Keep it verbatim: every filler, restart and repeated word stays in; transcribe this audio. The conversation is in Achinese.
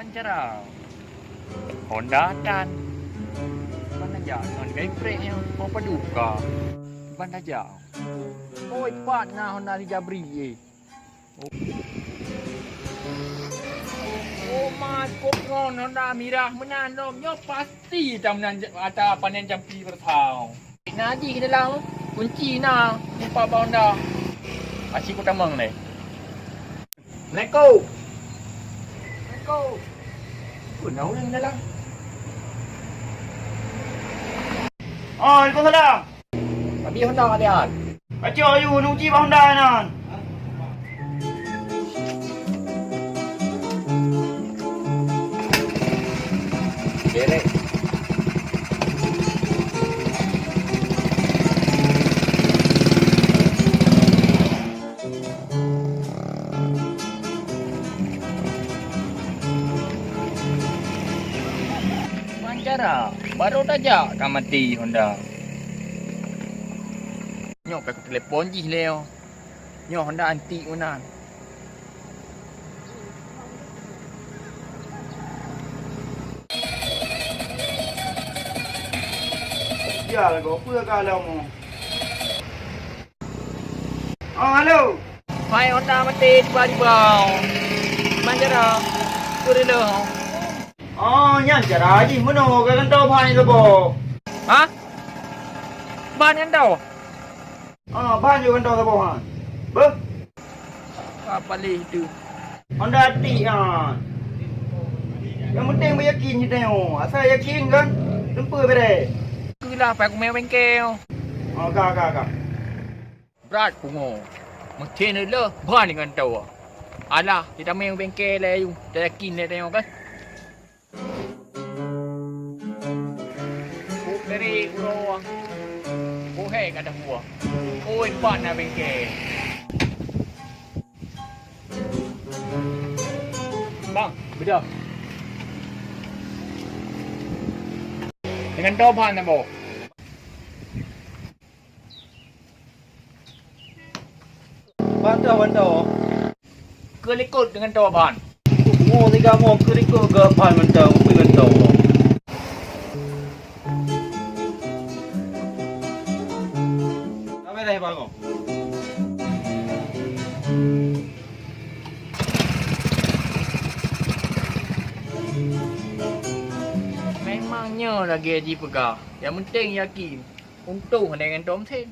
Cara Honda tan. Ban tajak ngon gaiprek nyang mau paduka. Ban tajak. Oi, pat na Honda si Jabri, eh. Oh, mat, kok ngon Honda mirah meunan lom. Nyoe pasti tam nan ata panen jampi bersau. Na jih dalam kunci na, lupa bak Honda. Asyik ku tamong leh. Assalamualaikum. Assalamualaikum. Pun na ureueng dalam. Oh, waalaikumsalam. Abi Honda kalian. Baca ayu, nuji bak Honda nan. Derek. Wawancara, baru tajak ka mati Honda. Nyoe ka kutelepon jih lé. Nyoe Honda antik meunan. Ya lagoe peue ka lom. Oh, halo. Hai Honda mati tiba-tiba. Manjara. Kurileuh. Oh, nyan cara jih meunoe ka gantoe ban saboh. Hah? Ban gantoe? Ah, ban jih gantoe saboh han. Beuh. Ka palih tu. Honda atik han. Nyang penting beuyakin jih tanyoe. Asai yakin kan, teumpeue bere. Keulah pai kumé bengkel. Oh, ka, ka, ka. Brat pungo. Meusti neuleuh ban ngon toa. Alah, kita meng bengkel lé yu. Tayakin lé tanyoe kan. Buk dari uroe. Buhai kada buah. Oi, pat na bengkel. Bang, bedah. Dengan toa ban na boh. Ban toh, ban toh. Keulikot dengan toa ban. Mo tiga mo keulikot ke ban ban toh, ban toh. Sampai dah bang. Memang nyoe lagée jipeugah. Yang penting yakin. Untông hana ngon tom sen.